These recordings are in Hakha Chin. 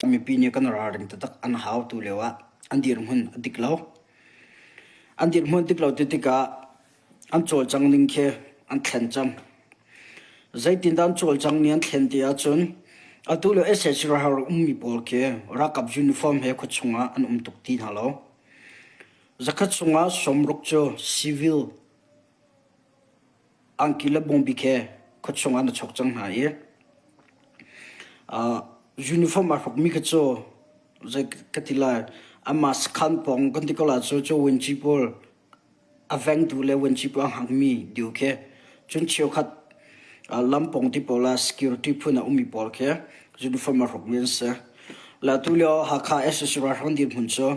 Mipi nih kan ralring taktak an hau tu lio ah an dirhmun a dik lo. An dirhmun dik lo ti tikah an cawlcang ning khi an thlen cang. Zeitindah an cawlcang ning an thlen ti ahcun atu lio sac ralhrang ummi pawl khi ralkap uniform he khuachung ah an um tuk ti hna lo. Zakhat chungah sawmruk cu civil angki le bawngbi he khuachung ah na chok cang hna i uniform aa hrukmi kha cu zei ka ti lai amah sakhan pawng kan ti ko lai cu cu vuanci pawl a vengtu le vuanci pawl a hngakmi deu khi cun cheukhat lampawng ti pawl ah security phun a ummi pawl khi uniform aa hrukmi an si. Le atu lio Hakha SSC ralhrang dirhmun cu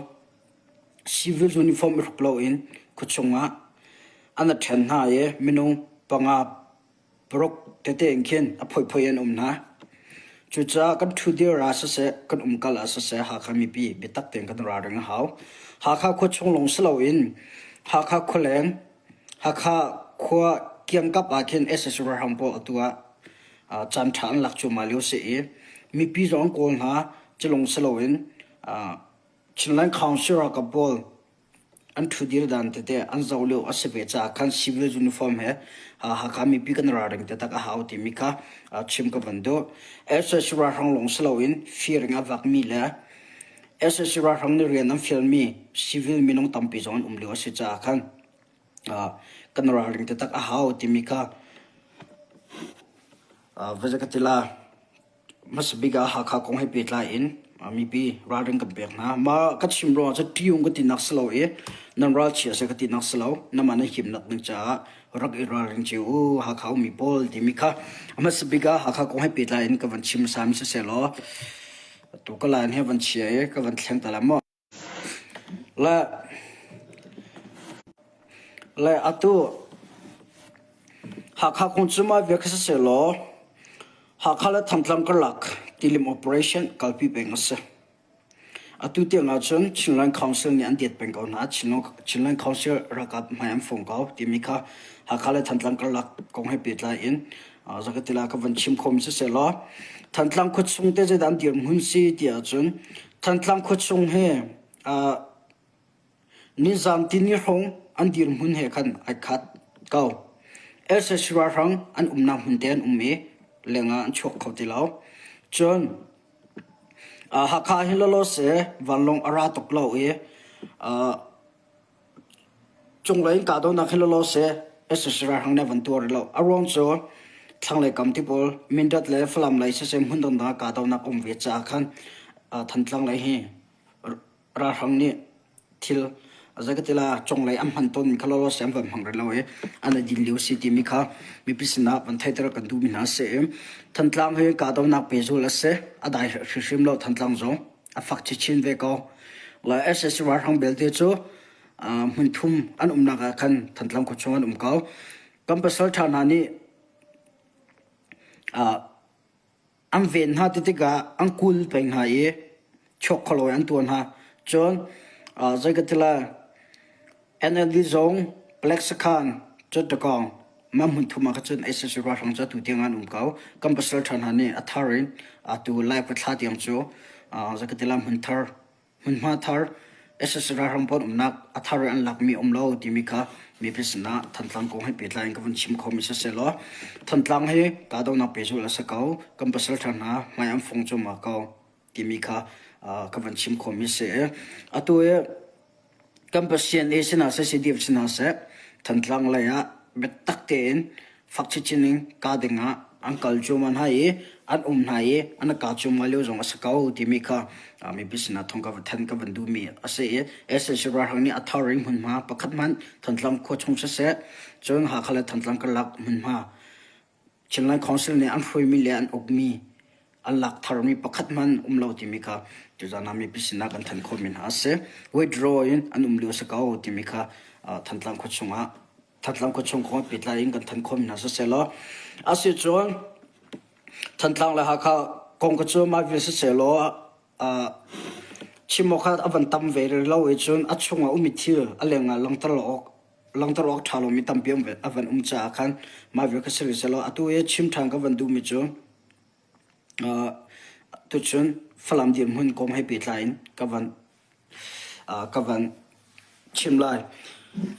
Civil uniform i hruk loin khuachung ah an i ṭhen hna i minung panga paruk tete in khin a phoiphoi an um hna. Cucaah kan ṭhudir ah siseh, kan umkal ah siseh Hakha mipi biatak tein kan ralring a hau. Hakha khuachung lawng si loin Hakha khualeng, Hakha khua kiangkap ah khin sac ralhrang pawl atu ah caanṭha an lak cuahmah lio a si i mipi zong an kawl hna. Cu lawng si loin Chinland Council ralkap pawl an ṭhudir dan tete an zoh lio a si ve caah khan civil uniform he Hakha mipi kan ralring taktak a hau timi kha chim ka van duh. SAC ralhrang lawng si loin firing a vakmi le SAC ralhrang nih rian an fialmi civil minung tampi zong an um lio a si caah khan kan ralring taktak a hau timi kha va ka ti la. Hmasa bik ah Hakha kong he pehtlai in mipi ralring kan pek hna. Mah ka chim ruangah cun ṭiung ka tinak si lo i nan ralchia seh ka tinak si lo. Namah nan himnak ding caah rak i ralring cio u Hakha ummi pawl timi kha hmasa bik ah Hakha kong he pehtlai in ka van chim hmasa mi siseh law atu ka line he van chia i ka van thleng ta lai maw. Le le atu Hakha kong cu mah bia kha siseh law Hakha le Thantlang karlak tilim operation kalpi peng a si. Atu tiang ahcun Chinland Council nih an diat peng ko hna. Chinland Council ralkap hmai an fong ko timi kha Hakha le Thantlang karlak kong he pehtlai in zakatila ka van chim khomi siseh law Thantlang khuachung te zeidah an dirhmun si ti ahcun Thantlang khuachung hi nizan tini hrawng an dirhmun he khan ai khat ko. Sac ralhrang an umnak hmun te an um i lengah an chuak kho ti lo. Cun Hakha hi lawlaw seh vanlawng a ra tuk lo i Cunglei in kahdohnak hi lawlaw seh sac ralhrang nih a van tuar rih lo. A ruang cu thlanglei kam ti pawl Mindat le Falam lei siseh hmun dangdang ah kahdohnak a um ve caah khan Thantlang lei hi ralhrang nih thil zeikatila cunglei an hman tawnmi kha lawlaw seh an van hmang rih lo i an i din lio si timi kha mipi sinah van theihter kan duhmi hna a si i Thantlang hi kahdohnak pehzulh a si. A dai hrimhrim lo Thantlang zong. A fak chinchin ve ko. Le sac ralhrang belte cu hmunthum an umnak ah khan Thantlang khuachung an um ko. Kan pasal ṭha hna nih an ven hna ti tikah an kul peng hna i chuak kholo in an tuah hna. Cun zei ka ti lai NLD zong Black Sakhan Cutdakawng mah hmunthum ah kha cun sac ralhrang cu atu tiang an um ko. Kan pasal ṭha hna nih a thar in atu lai thla tiang cu zei ka ti lai hmun thar Hmunhma thar sac ralhrang pawl umnak a thar in an lakmi um lo timi kha mipi sinah Thantlang kong he pehtlai in ka vun chim khomi sisehlaw Thantlang hi kahdohnak pehzulh a si ko, kan pasalṭha hna hmai an fong cuahmah ko timi kha ka van chim khomi si i atu i kan Pathian i si hna seh CDF si hna seh Thantlang lei ah biatak tein fak chinchin in kaa ding ah an kal cuahmah hna i an um hna i an i kaa cuahmah lio zong a si ko timi kha mipi sinah thawng ka va thanh ka van duhmi a si i sac ralhrang nih a thar in hmunhma pakhat hmanh Thantlang khua chung siseh cun Hakha le Thantlang karlak hmunhma Chinland Council nih an hruaimi le an ukmi an lak tharmi pakhat hmanh um lo timi kha tuzaan ah mipi sinah kan thanh khawhmi hna a si. Withdraw in an um lio a si ko timi kha Thantlang khua chungah Thantlang khuachung kong pehtlai in kan thanh khawhmi hna sisehlaw a si cun Thantlang le Hakha kong kha cu mah vial sisehlaw chim awk kha a van tam ve rih lo i cun a chungah ummi thil a lengah langhter lo awk langhter awk ṭha lomi tampi a van um caah khan mah vial kha si rih sehlaw atu i chim ṭhan ka van duhmi cu tuchun. Falam dirhmun kong he pehtlai in ka van ka van chim lai.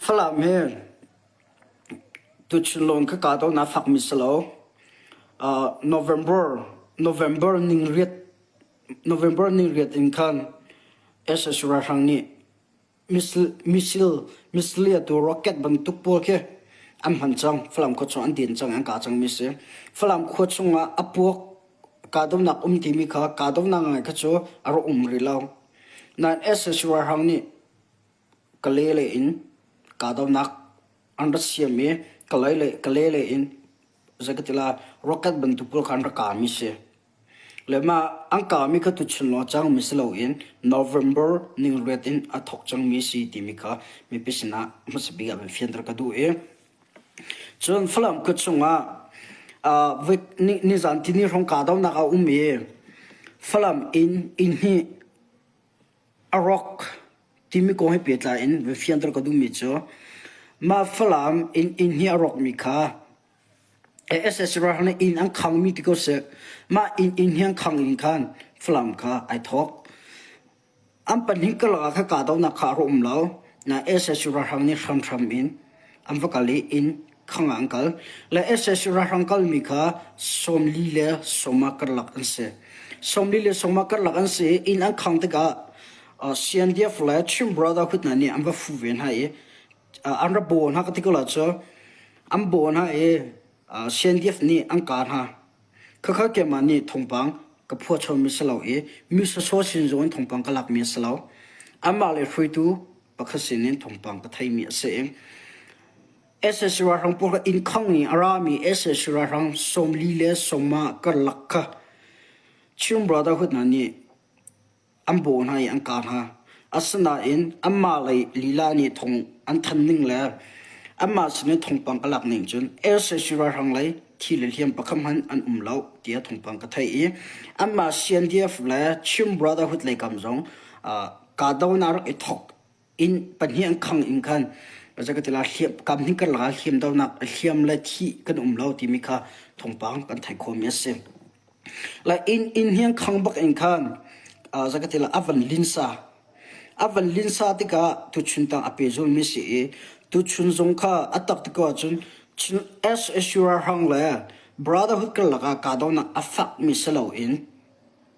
Falam hi tuchun lawng ka kahdohnak fakmi si lo. November November ningriat November ningriat in khan SS ralhrang nih missile missile tu rocket bantuk pawl khi an hman cang. Falam khua chung an din cang, an kah cangmi si. Falam khua chungah a puak kahdohnak um timi kha kahdohnak ngai kha cu a rak um rih lo. Nain SS ralhrang nih Kalay lei in kahdohnak an rak siam i Kalay le Kalay lei in zeikatila rocket bantuk pawl kha an rak kahmi si. Le mah an kahmi kha tuchun lawng cangmi si loin November ningriat in a thawk cangmi si timi kha mipi sinah hmasa bik ah van fianter ka duh i cun Falam khua chungah uh, nizan tini hrawng kahdohnak a um i Falam inn inn hnih a rawk timi kong he pehtlai in va fianter ka duhmi cu mah Falam inn inn hnih a rawkmi kha SSC ralhrang nih inn an khangmi ti ko seh mah inn inn hi an khang in khan Falam kha ai thawk. An pahnih karlak ah kha kahdohnak kha a rak um lo. Na SSC ralhrang nih hramhram in an va kal i inn khang ah an kal. Le SSC ralhrang kalmi kha 40 le 50 karlak an si. 40 le 50 karlak an si i inn an khang tikah CNDF le Chin Brotherhood hna nih an va fuh ve hna i an ra baw hna ka ti ko la cu an baw hna i CNDF nih an kah hna. Khakha keimah nih thawngpang ka phuahchommi si lo i mi sawsawh sin zong in thawngpang ka lakmi a si lo. Amah le hruaitu pakhat sin in thawngpang ka theimi a si i SSC ralhrang pawl kha inn khang i a rami SSC ralhrang 40 le 50 karlak kha Chin Brotherhood hna nih an bawh hna i an kah hna. Asinain anmah lei lila nih thong an than ning le anmah sin in thawngpang ka lak ning cun SSC ralhrang lei thi le hliam pakhat hmanh an um lo tiah thawngpang ka theih i anmah CNDF le Chin Brotherhood lei kam zong kahdohnak rak i thawk inn pahnih an khang in khan zakatila hliam kam hnih karlak ah hliam donak hliam le thi kan um lo timi kha thawngpang kan theih khawhmi a si. La inn inn hi an khang bak in khan zakatila a van linsa a van linsa tikah tuchun tang a pehzulmi si i tuchun zong kha a tak tik ahcun SSU ralhrang le Brotherhood karlak ah kahdohnak a fakmi si loin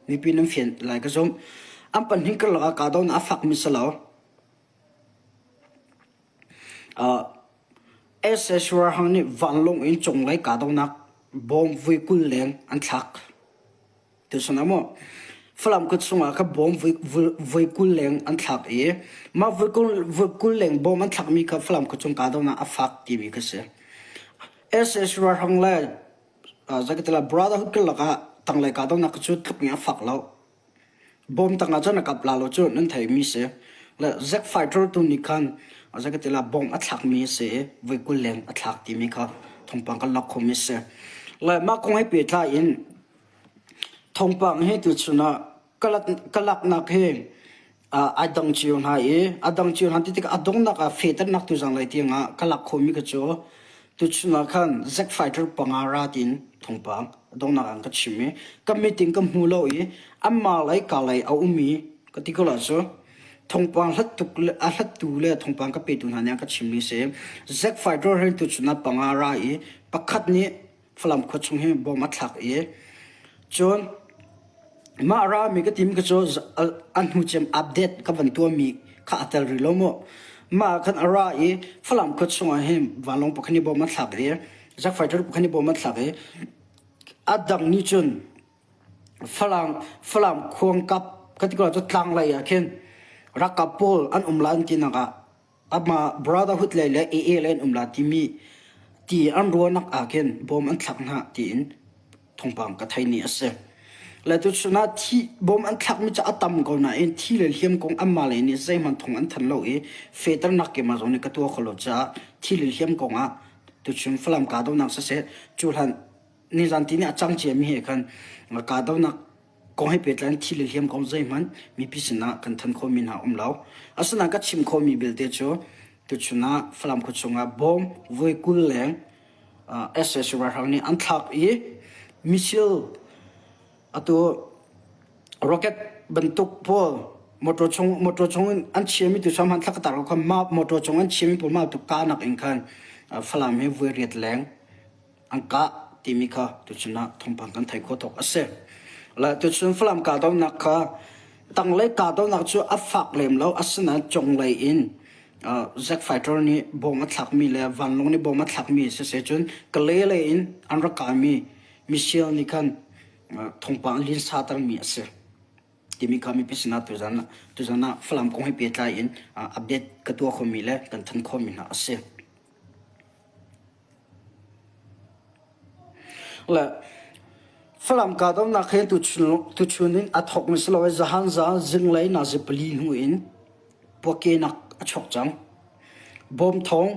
mipi nan fian lai ka zumh. An pahnih karlak ah kahdohnak a fakmi si lo. Uh, SS ralhrang nih vanlawng in cunglei kahdohnak bom voi 20 leng an thlak. Tuchan ah maw Falam kut chungah kha bom voi 20 leng an thlak i mah voi 20 leng bom an thlakmi kha Falam khuachung kahdohnak a fak timi kha si. SS ralhrang le Zakatila brotherhood karlak ah tanglei kahdohnak cu tluk in a fak lo. Bom tangah cun a kap la lo cu nan theimi si. Le Zack fighter tu nih khan zakatila bom a thlakmi a si i voi 20 leng a thlak timi kha thawngpang kan lak khomi a si. Le mah kong he pehtlai in thawngpang hi tuchun ah ka laknak hi ai dang cio hna i a dang cio hna ti tikah a donghnak ah fehternak tu zanglei tiangah ka lak khomi kha cu tuchun ah khan Zack fighter panga ra tiin thawngpang a donghnak ah ka chim i ka meeting ka hmu lo i anmah lei ka lei a um i ka ti ko la cu thawngpang hlat tuk le a hlattu le thawngpang ka petu hna nih an ka chimmi si Zack fighter hin tuchun ah panga ra i pakhat nih Falam khua chung hi bom a thlak i cun mah rami ka tim ka cu a hnu cem update ka van tuahmi kha a tel rih lo mu. Mah khan a ra i Falam khua chungah hin vanlawng pakhat nih bom a thlak i jet fighter pakhat nih bom a thlak i a dang nih cun Falam Falam khuangkap ka ti ko cu tlang lei ah khin ralkap pawl an um la an ti nak ah Amah Brotherhood lei le AA lei an um la timi ti an ruahnak ah khin bom an thlak hna tiin thawngpang ka thei ni a si. Le tuchun ah thi bom an thlakmi cu a tam ko nain thi le hliam kong anmah lei nih zeihmanh thawng an thanh lo i fehternak keimah zong nih ka tuah kho lo caah thi le hliam kong ah tuchun Falam kahdohnak siseh cuhlan nizan ti nih a cang ciami he khan kahdohnak kong he pehtlai in thi le hliam kong zeihmanh mipi sinah kan thanh khawhmi hna um lo. Asinain ka chim khawhmi belte cu tuchun ah Falam khua chungah bom voi 20 leng SS ralhrang nih an thlak i missile atu. Rocket bantuk pawl motor chung motor chung in an chiami tu hman thlak tar kha ma motor chung an chiami pawl ma tu ka nak in khan Falam hi voi riat leng an kah timi kha tuchun ah thawngpang kan thei khawh tawk a si. Le tuchun Falam kahdohnak kha tanglei kahdohnak cu a fak lem lo asinain cunglei in Zack Fighter nih bom a thlakmi le vanlawng nih bom a thlakmi siseh cun Kalay lei in an rak kaimi missile nih khan thawngpang linsa termi a si timi kha mipi sinah tuzan tuzan ah Falam kong he pehtlai in update ka tuah khomi le kan thanh khomi hna a si. Le Falam kahdohnak hi tuchun in a thawkmi si lo i zahan zan zinglei nazi pali hnu in puakkenak a chuak cang. Bawm thawng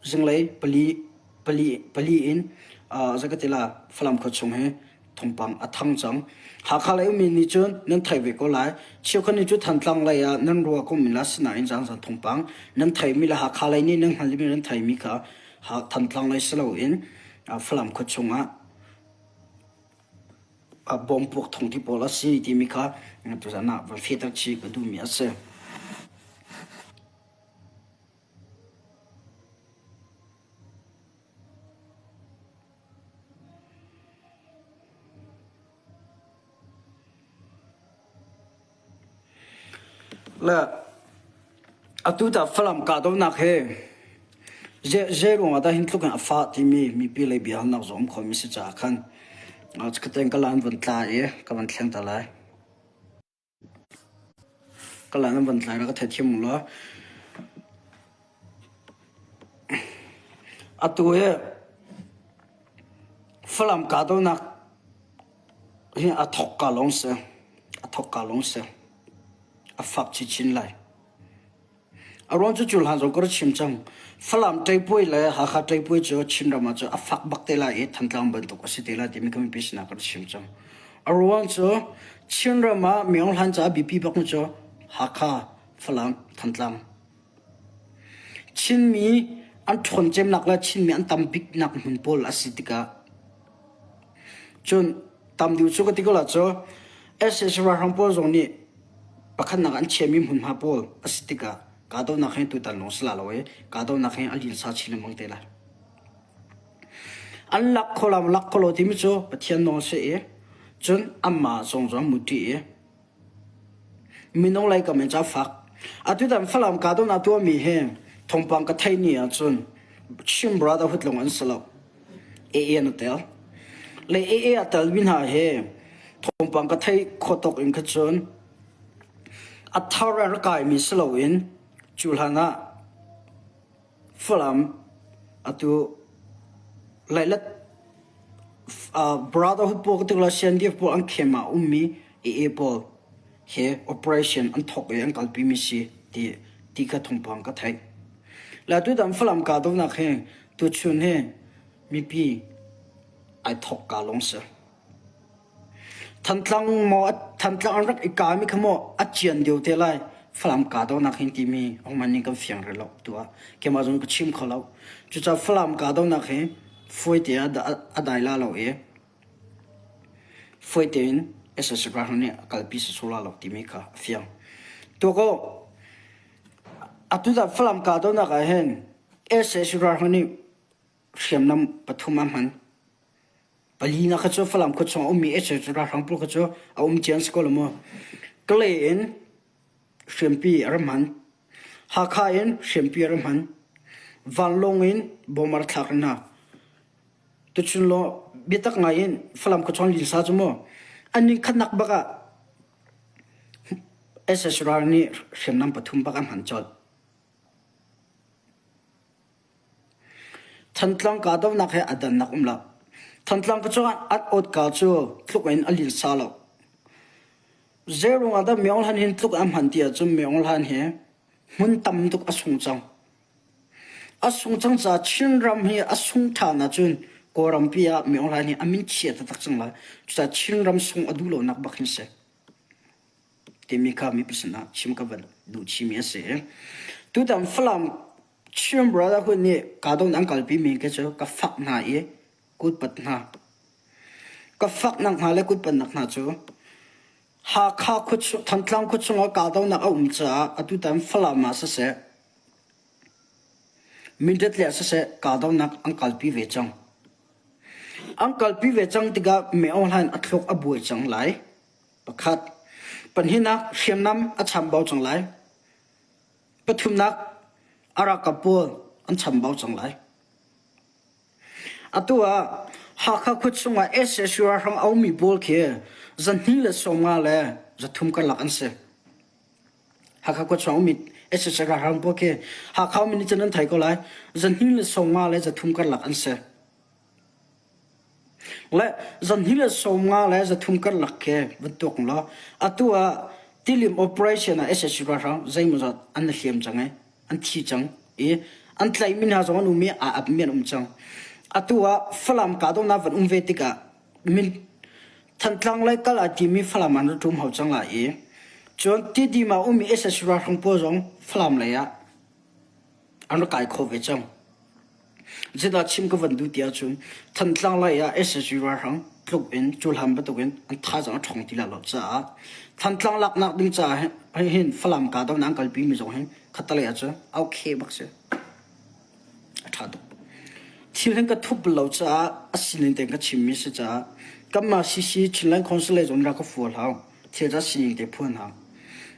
zinglei pali pali pali in zakatila Falam khua chung hi thawngpang a thang cang. Hakha lei ummi nih cun nan theih ve ko lai. Cheukhat nih cu Thantlang lei ah nan ruah ko men la sinain zaangzang thawngpang nan theihmi le Hakha lei nih nan hngalhmi nan theihmi kha Thantlang lei si loin Falam khua chungah bom puak thawng ti pawl a si timi kha tuzan ah van fehter chih ka duhmi a si. Le atu tah Falam kahdohnak hi zei ruangah dah hin tluk in a fah timi mipi lei biahalnak zong um khomi si caah khan chikkhatte ka laan van tla i ka van thleng ta lai. Ka laan an van tlai na ka theithiam u law. Atu hi Falam kahdohnak hi a thawkka lawng si. A thawkka lawng si. A fak chinchin lai. A ruang cu cu hlan zong ka rak chim cang. Falam ṭeipuai le Hakha ṭeipuai cu Chinram ah cun a fak bak te lai i Thantlang bantuk a si te lai timi kha mipi sinah ka rak chim cang. A ruang cu Chinram ah Myo Hlan caah biapi bak mi cu Hakha, Falam, Thantlang. Chinmi an ṭhawn cemnak le Chinmi an tam biknak hmun pawl a si tikah Cun tam deuh cu ka ti ko la cu sac ralhrang pawl zong nih pakhatnak an chiahmi hmunhma pawl a si tikah kahdohnak hi tutan lawng si la lo i kahdohnak hi a linsa chin lengmang te lai. An lak kho lo lak kho lo timi cu Pathian nawl si i cun anmah zong zong muṭi i Minung lei kam in ca fak. Atutan Falam kahdohnak tuahmi hi thawngpang ka theih ni ahcun Chin Brotherhood lawng an si lo. AA an i tel. Le AA a telmi hna hi thawngpang ka theih khawh tawk in kha cun a thar an rak kaimi si loin cu hlan ah Falam atu Lailet Brotherhood pawl ka ti ko lai CNDF pawl an khem ah ummi AA pawl he operation an thawk i an kalpimi si ti ti kha thawngpang ka theih. Le tutan Falam kahdohnak hi tuchun hi mipi ai thawk ka lawng si. Thantlang maw Thantlang an rak i kaami kha maw a cian deuh te lai Falam kahdohnak hin timi hongman ning kan fiang rih lo tu ah keimah zong ka chim kho lo. Cucaah Falam kahdohnak hi fawi te ah a dai la lo i fawi tein sac ralhrang nih a kalpi sawsawh la lo timi kha a fiang. Tuako atu dah Falam kahdohnak ah hin sac ralhrang nih hriamnam pathum a hman. Palina kha cu Falam khua chung a ummi sac ralhrang pawl kha cu a um cia an si ko lo maw? Kalay in hriampi a rak hman. Hakha in hriampi a rak hman. Vanlawng in bom a rak thlak hna. Tuchun law biatak ngai in Falam khua chung linsa cu maw an ning khatnak bak ah sac ral nih hriamnam pathum bak an hman colh. Thantlang kahdohnak he a dannak um lo. Thantlang ka cungah an awtka cu tluk in a linsa lo. Zeiruang ah dah Myo Hlan hin tluk a hman ti ahcun Myo Hlan hi hmun tam tuk a sung cang. A sung cang caah Chinram hi a sung ṭhan ahcun Kawlrampi ah Myo Hlan hi a min chia taktak cang lai. Cucaah Chinram sung a duh lonak bak hin si. Timi kha mipi sinah chim ka van duh chihmi a si. Tutan Falam Chin Brotherhood nih kahdohnak an kalpimi khi cu ka fak hna i kutpat hna. Ka faknak hna le kutpatnak hna cu. Hakha khuachung, Thantlang khuachung ah kahdohnak a um caah atutan Falam ah siseh, Mindat le ah siseh kahdohnak an kalpi ve cang. An kalpi ve cang tikah Min Aung Hlaing a thluak a buai cang lai. Pakhat. Pahnihnak hriamnam a chambau cang lai. Pathumnak a ralkap pawl an chambau cang lai. Atu ah Hakha khuachung ah sac ralhrang a ummi pawl khi 250 le 300 karlak an si. Hakha khuachung ummi sac ralhrang pawl khi Hakha ummi nih cun an thei ko lai. 250 le 300 karlak an si. Le 250 le 300 karlak khi van tuak law atu ah tilim operation ah sac ralhrang zeimawzat an hliam cang ai. An thi cang i an tlaihmi hna zong an um i aa apmi an um cang. Atu ah Falam kahdohnak van um ve tikah min Thantlang lei kal ai timi Falam an ra ṭum hau cang lai i cun Tidim ah ummi sac ralhrang pawl zong Falam lei ah an ra kai kho ve cang. Zeidah chim ka van duh ti ahcun Thantlang lei ah sac ralhrang tluk in cuhlan bantukin an thazaang a ṭhawng ti lai lo caah Thantlang laknak ding caah hin Falam kahdohnak an kalpi mi zong hin khattelei ahcun okay bak si. A ṭha tuk. Thil hin ka thup bal lo caah a sining tein ka chimmi si caah kanmah CC Chinland Council lei zong rak ka fual hau. Thil ca sining te phuan hau.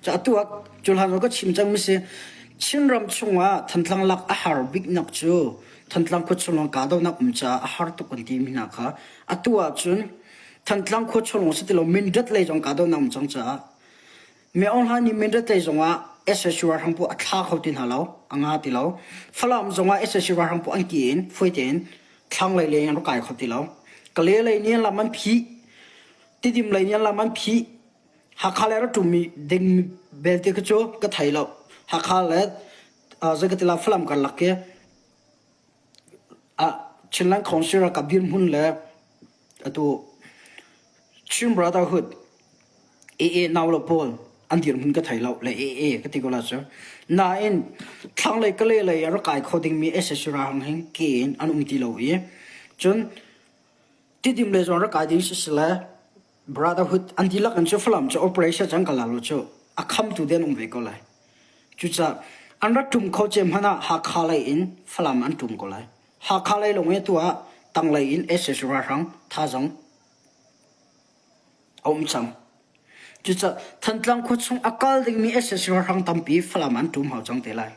Ca atu ah cuhlan ka chim cangmi si Chinram chungah Thantlang lak a har biknak cu Thantlang khuachung lawng kahdohnak um caah a har tuk kan timi hna kha atu ahcun Thantlang khuachung lawng si ti lo Mindat lei zong kahdohnak um cang caah Mi Aung Hlaing nih Mindat lei zongah sac ralhrang pawl a thla kho ti hna lo, a nga ti lo. Falam zongah sac ralhrang pawl an ki in fawi tein thlanglei lei an rak kai kho ti lo. Kale lei nih lam an phih, Tidim lei nih lam an phih. Hakha le rak ṭummi ding belte kha cu ka thei lo. Hakha le zei ka ti la Falam karlak khi Chinland Council ralkap dirhmun le atu Chin Brotherhood AA nau le pawl an dirhmun ka thei lo le AA ka ti ko la cu. Nain thlanglei Kalay lei a rak kai kho dingmi sac ralhrang hin ke in an um ti lo i cun Tidim lei zong rak kai ding sisile Brotherhood an dihlak in cu Falam cu operation cang kal lo cu a khamtu den um ve ko lai. Cucaah an rak ṭum kho ce hmanh ah Hakha lei in Falam an ṭum ko lai. Hakha lei lawng i tu ah tanglei in sac ralhrang thazang a um cang. Cucaah Thantlang khua chung a kal dingmi sac ralhrang tampi Falam an ṭum hau cang te lai.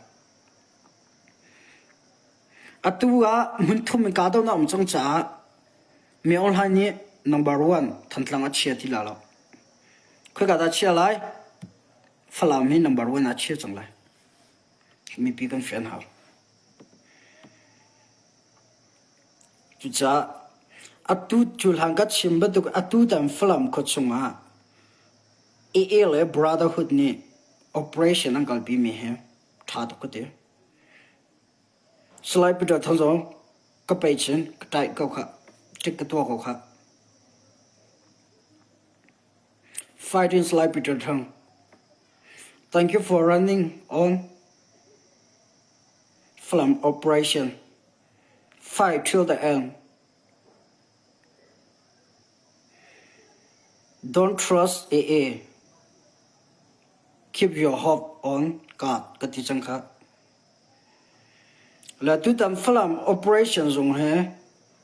Atu ah hmunthum in kahdohnak a um cang caah Mi Aung Hlaing nih number one Thantlang a chia ti la lo. Khoika dah a chia lai? Falam hi number one ah a chia cang lai. Mipi kan fian hau. Cucaah atu cuhlan ka chim bantuk atu tan Falam khua chungah AA le Brotherhood nih operation an kalpi mi hi ṭha tuk ka ti. Salai Peter Thang zong ka pei chin ka ṭaih ko khah. Ṭik ka tuah ko khah. Fighting Salai Peter Thang. Thank you for running on Falam operation. Fight till the end. Don't trust AA. Keep your hope on God ka ti cang khah. Le tutan Falam operation zong hi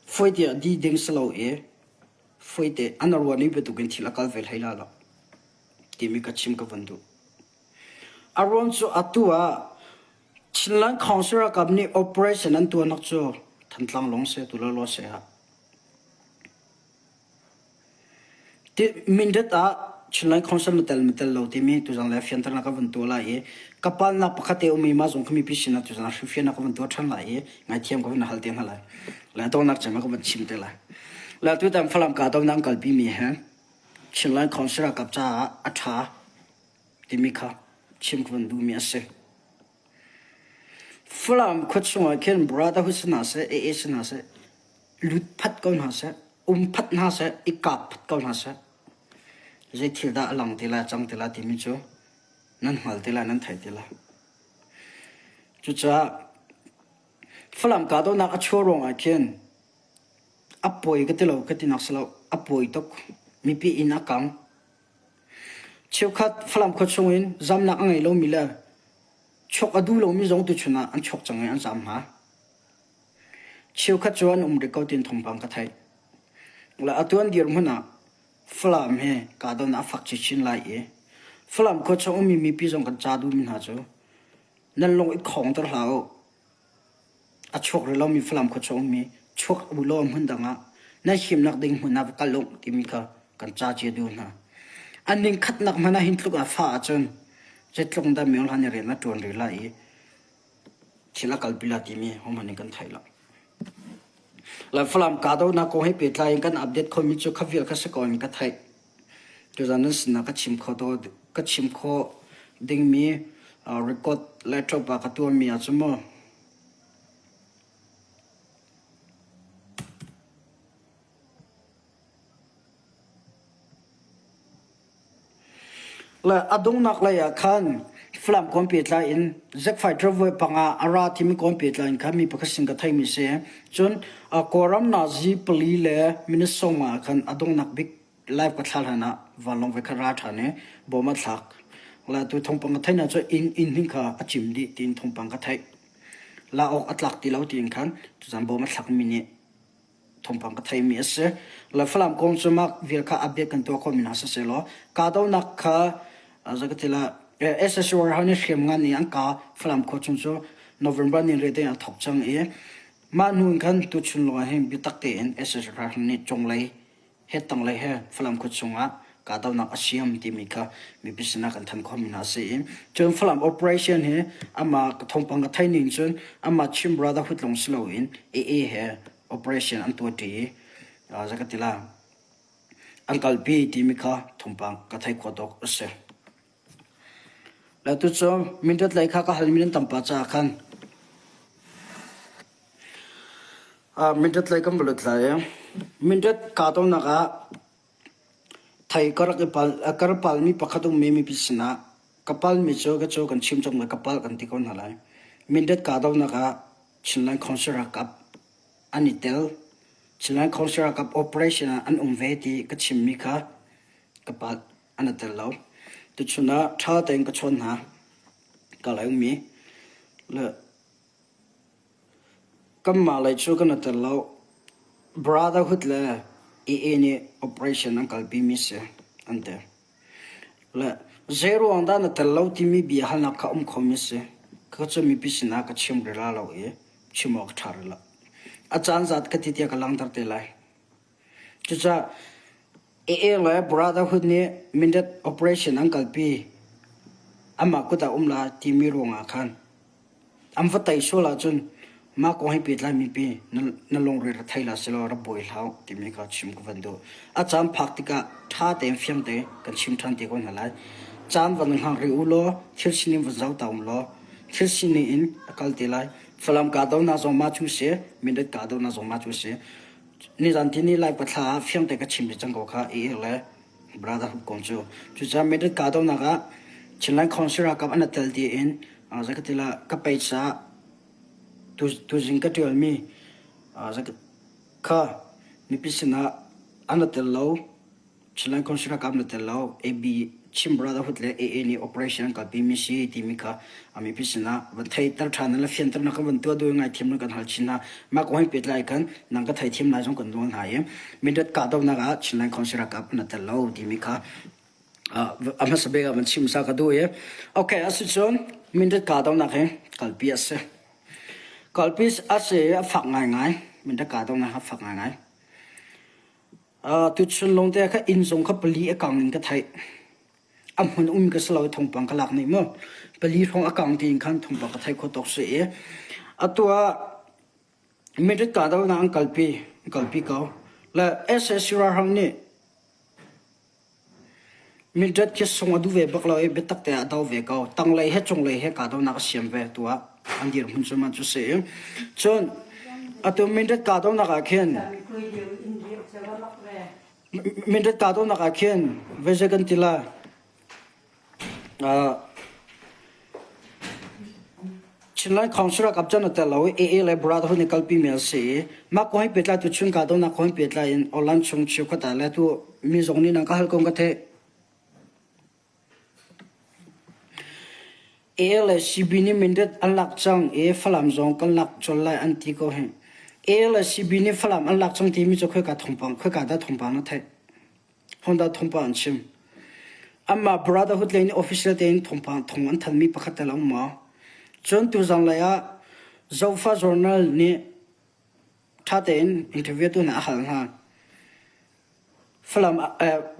fawi tiah di ding si lo i fawi an ruah ning bantukin thil a kal ve hlei la lo timi ka chim ka van duh. A ruang cu atu ah Chinland Council ralkap nih operation an tuahnak cu Thantlang lawng si tu lawlaw si ah. Mindat ah Chinland Council na tel ma tel lo timi tuzang le fianternak ka van tuah lai i ka palnak pakhat te um i mah zong kha mipi sinah tuzang hrilhfiannak ka van tuah ṭhan lai i ngaithiam ka van hal te hna lai. Le donghnak cem ah ka van chim te lai. Le tutan Falam kahdohnak an kalpi mi hi Chinland Council ralkap caah a ṭha timi kha chim ka van duhmi a si. Falam khua chungah khin Brotherhood si hna seh, AA si hna seh, lut phat ko hna seh, um phat hna seh, i kap phat ko hna seh. Zei thil dah a lang ti lai, cang ti lai timi cu nan hngal ti lai, nan thei ti lai. Cucaah Falam kahdohnak a chuah ruangah khin a pawi ka ti lo, ka ti nak si lo, a pawi tuk. Mipi inn a kang. Cheukhat Falam khua chungin zamnak a ngei lomi le chuak a duh lomi zong tuchun ah an chuak cang i an zam hna. Cheukhat cu an um rih ko tiin thawngpang ka theih. Le atu an dirhmun ah Falam hi kahdohnak a fak chinchin lai i Falam khua chung ummi mipi zong kan ca duhmi hna cu nan lung i khawngter hlah u. A chuak rih lomi Falam khua chung ummi chuak u law hmun dang ah nan himnak ding hmun ah va kal u timi kha kan ca cia duh hna. An ning khatnak hmanh ah hin tluk ah fah ahcun zeitluk in dah myo hlan i rian a ṭuan rih lai i thil a kalpi la timi hohmanh nih kan thei lo. Le Falam kahdohnak kong he pehtlai in kan update khomi cu kha vial kha si ko in ka theih. Tuzan nan sinah ka chim kho to ka chim khawh dingmi record laptop ah ka tuahmi ah cu mu. Le a donghnak lei ah khan Falam kawn pehtlai in Zack Fighter voi panga a ra timi kawn pehtlai in khan mi pakhat sin ka theimi si. Cun Kawlram nazi pali le minute sawma ah khan a donghnak bik live ka thla hlan ah vanlawng voi khat ra ṭhan i bawm a thlak. Le tu thawngpang ka theih na cu inn inn hing kha a cim dih tiin thawngpang ka theih. La awk a tlak ti lo tiin khan tuzan bawm a thlakmi nih thawngpang ka theimi a si. Le Falam kong cu mah vial kha update kan tuah khawhmi hna siseh law kahdohnak kha zakatila SSU ralhrang nih hriamngan nih an ka Falam khua chung cu November ni re te a thawk cang i mah hnu in khan tuchun lawng ah hin biatak tein SSU ralhrang nih cunglei he tanglei he Falam khua chungah kahdohnak a siam timi kha mipi sinah kan thanh khawhmi hna a si i cun Falam operation hi amah thawngpang ka theih ning cun amah Chin Brotherhood lawng si loin AA he operation an tuahṭi i zakatila an kalpi timi kha thawngpang ka theih khawh tawk a si. Le tucu Mindat lei kha ka halmi nan tam pah caah khan Mindat lei kan va lut lai i Mindat kahdohnak ah thei ka rak i pal ka rak palmi pakhat ummi mipi sinah ka palmi cu ka cu kan chim cang lai ka palh kan ti ko hna lai. Mindat kahdohnak ah Chinland Council ralkap an i tel. Chinland Council ralkap operation ah an um ve ti ka chimmi kha ka palh. An i tel lo. Tuchun ah ṭha tein ka chawn hna. Ka lai ummi. Le kanmah lei cu kan i tel lo. Brotherhood le AA nih operation an kalpimi si an ti. Le zeiruang dah na tel lo timi bia halnak kha um khomi si. Ka cu mipi sinah ka chim rih la lo i chim awk a ṭha rih lo. A caan zat ka ti tiah ka langhter te lai. Cucaah AA le Brotherhood nih Mindat operation an kalpi. Amah kut ah um la timi ruangah khan an va tei sual ahcun mah kong he pehtlai mipi na lungre ra thei la selaw ra buai hlah timi kha chim ka van duh. A caan phak tikah ṭha tein fiang tein kan chim ṭhan te ko hna lai. Caan van hngak rih u law thil sining van zoh ta um law thil sining in a kal te lai. Falam kahdohnak zong mah cu si, Mindat kahdohnak zong mah cu si. Nizan tini Lai pathla ah fiangte ka chim cang ko kha i le Brotherhood kong cu. Cucaah Madrid kahdohnak ah Chinland Council ralkap an tel tiin zakatila ka page ah tuzing ka ṭialmi kha mipi sinah an tel lo. Chinland Council ralkap na tel lo. AB Chin Brotherhood le AA nih operation an kalpi mi si timi kha a mipi sinah van theihter ṭhan le fianternak kan van tuah duh i ngaithiam na kan hal chin hna. Mah kong he pehtlai khan nang ka theithiam lai zong kan nawl hna i Mindat kahdohnak ah Chinland Council ralkap na tel lo timi kha a hmasa bik ah van chim sa ka duh i okay asicun Mindat kahdohnak hi kalpi a si. Kalpi a si i a fak ngaingai. Mindat kahdohnak a fak ngaingai. Tuchun lawngte ah kha inn zong kha pali a kang in ka theih. A hmun um ka si lo i thawngpang ka lak nih mu. Pali hrawng a kang tiin khan thawngpang ka theih khawh tawk si i atu ah Madrid kahdohnak an kalpi, an kalpi ko. Le SAC ralhrang nih Mildred khi sung a duh ve bak lo i biatak te ah a do ve ko. Tanglei he cunglei he kahdohnak a siam ve tu ah an dirhmun cu man cu si. Cun atu Mildred kahdohnak ah khin Mildred kahdohnak ah khin veze kan ti la Chinland Council ralkap can a tel lo i AA le Brotherhood nih kalpi mi an si i mah kong he pehtlai tu chun kahdohnak kong he pehtlai in Orlan chung cheukhat ah le tu mi zong nih nan ka hal kong ka theih. A le CB nih Mindat an lak cang i Falam zong kan lak colh lai an ti ko hi. A le CB nih Falam an lak cang timi cu khoika thawngpang khoika dah thawngpang na theih? Honda thawngpang an chim. Anmah Brotherhood lei nih official tein thawngpang thawng an thanmi pakhat tel a um maw? Cun tuzang lei ah Zofa Journal nih ṭha tein interview tu hna a hal hna. Falam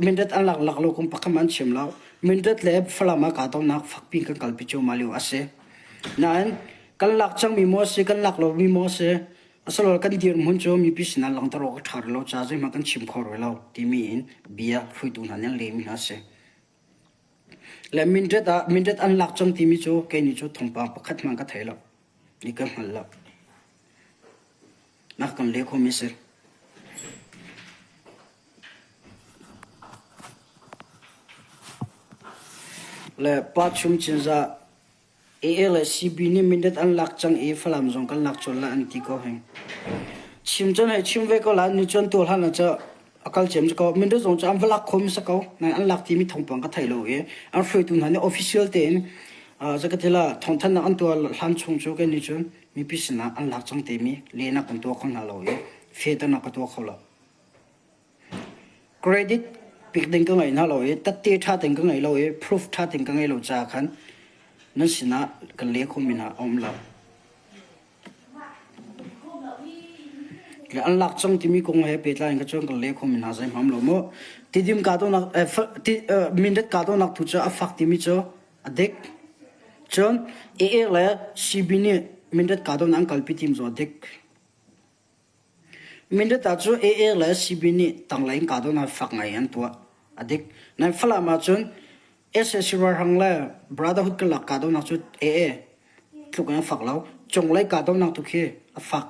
Mindat an lak lak lo kum pakhat an chim lo. Mindat le Falam ah kahdohnak fakpi kan kalpi cuahmah lio a si. Nain kan lak cangmi maw a si, kan lak lomi maw a si, asilole kan dirhmun cu mipi sinah langhter awk a ṭha rih lo caah zeihmanh kan chim kho rih lo timi in bia hruaitu hna nih an lehmi hna a si. Le Mindat ah Mindat an lak cang timi cu kei nih cu thawngpang pakhat hmanh ka thei lo. Ni ka hngal lo. Nak kan leh khomi si. Le Pa Chum Cinzah AA le CB nih mindat an lak cang i Falam zong kan lak colh la an ti ko hing. Chim cun hei chim ve ko la ni cun tu hlan cu a kal cem ko mindat zong cu an va lak khomi si ko nain an lak timi thawngpang ka thei lo i an hruaitu hna nih official tein zakatila thawngthanhnak an tuah hlan chung cu kei nih cun mipi sinah an lak cang timi lehnak kan tuah kho hna lo i fehternak ka tuah kho lo. Credit pek ding ka ngei hna lo i tatte ṭha tein ka ngei lo i proof ṭha tein ka ngei lo caah khan nan sinah kan leh khomi hna a um lo. Le an lak cang timi kong he pehtlai in ka cun kan leh khomi hna zeihmanh lo mu. Tidim kahdohnak mindat kahdohnak tu cu a fak timi cu A dik. Cun AA le CB nih Mindat kahdohnak an kalpi tim zong a dik. Mindat ah cu AA le CB nih tanglei in kahdohnak fak ngai an tuah. A dik. Nain Falam ah cun SAC ralhrang le Brotherhood karlak kahdohnak cu AA tluk in a fak lo. Cunglei kahdohnak tu khi a fak.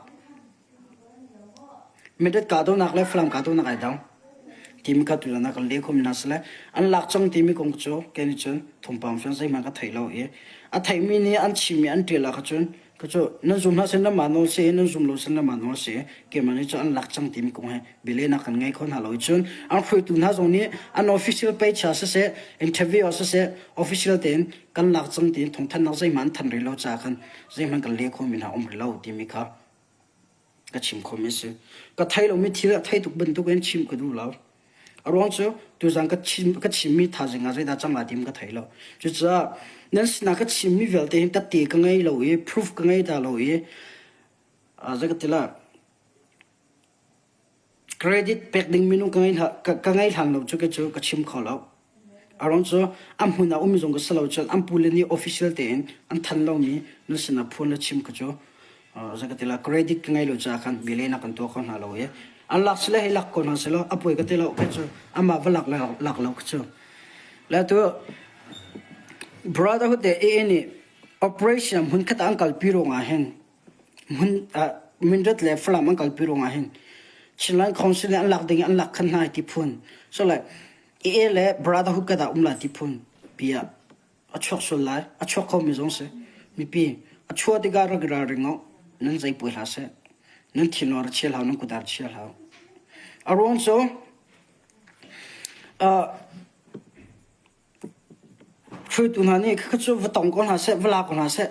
Mindat kahdohnak le Falam kahdohnak ai dang. Timi kha tutan ah kan leh khomi hna si le an lak cang timi kong cu kei nih cun thawngpang fiang zeihmanh ka thei lo i a theimi nih an chimmi an ṭial ah kha cun ka cu nan zum hlah sin nanmah nawl si i nan zum lo sin nanmah nawl si i keimah nih cun an lak cang timi kong he bialehnak kan ngei kho hna lo i cun an hruaitu hna zong nih an official page ah siseh interview ah siseh official tein kan lak cang tiin thawngthanhnak zeihmanh an thanh rih lo caah khan zeihmanh kan leh khomi hna um rih lo timi kha ka chim khomi a si. Ka thei lomi thil a thei tuk bantukin chim ka duh lo. A ruang cu tuzan ka chim ka chimmi thaizing ah zeidah cang lai tim ka thei lo. Cucaah nan sinah ka chimmi vialte hi tatte ka ngei lo i proof ka ngei ta lo i zei ka ti la Credit pek ding minung ka ngei ka ngei hlan lo cu cu ka chim kho lo. A ruang cu a hmun ah um zong ka si lo cun an pule nih official tein an thanh lomi nan sinah phone le chim ka cu zei ka ti la credit ka ngei lo caah khan bialehnak kan tuah kho hna lo i an lak sile hei lak ko hna selaw a puai ka ti lo kei cu amah va lak le lak lo ka cu. Le tu Brotherhood le AA nih operation hmun khat ah an kalpi ruangah hin hmun Mindat le Falam an kalpi ruangah hin Chinland Council nih an lak ding i an lak khan hna ti phun so le AA le Brotherhood ka dah um lai ti phun bia a chuak sual lai a chuak kho mi zong si mipi a chuah tikah rak i ralring uh nan zei puai hlah seh nan thinlung ra chia hlah nan kut ar chia hlah a ruang cu Hruaitu hna nih khakha cu va tong ko hna seh, va la ko hna seh,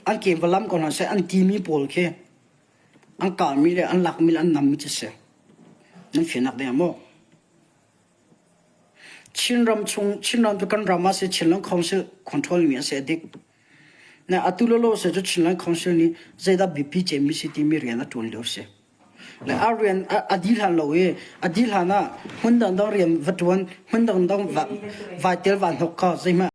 an ke va lam ko hna seh, an timi pawl khi an kahmi le an lakmi le an nammi cu si. Nan fiannak ding ah maw? Chinram chung, Chinram cu kan ram ah si, Chinland Council control mi a si a dik. Na atu lolo se cu Chinland Council nih zeidah biapi cemmi si timi rian a ṭuan lio si. Le a rian a dih hlan lo i a dih hlan ah hmun dangdang rian va ṭuan, hmun dangdang vai tel va hnok kha zeihmanh.